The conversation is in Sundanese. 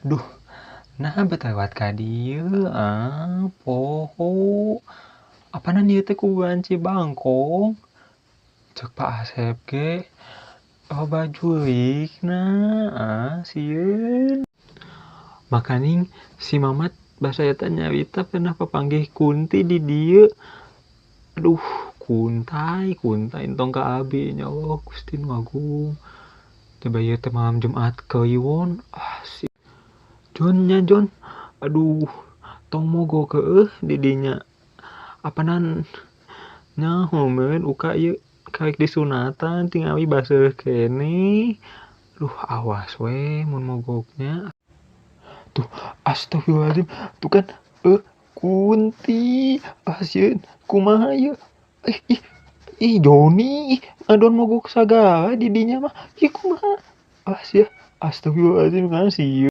Duh, naha bet lewat ka dieu ah, poho. Apanan ieu teh kuburan Cibangkong? Cek Pak Asep ge loba julikna ah, sieun. Makaning si Mamat basa eta nyarita pernah papanggih kunti di dieu. Aduh, kuntai, kuntai entong ka abi nya Allah Gusti nu Agung. Coba ieu teh malam Jumat Kliwon. Ah, si Jon nya Jon. Aduh, tong mogok heueuh di dinya. Apanan nyaho meureun uka ieu karek disunatan tingali baseuh keneh. Duh, awas we mun mogoknya. Tuh, astagfirullahaladzim, tuh kan kunti. Ah, sieun, kumaha ieu? Ih, ih, ih Joni, ih, ngadon mogok sagala di dinya mah. Ih, kumaha? Ah, sia, astagfirullahaladzim kan sieun.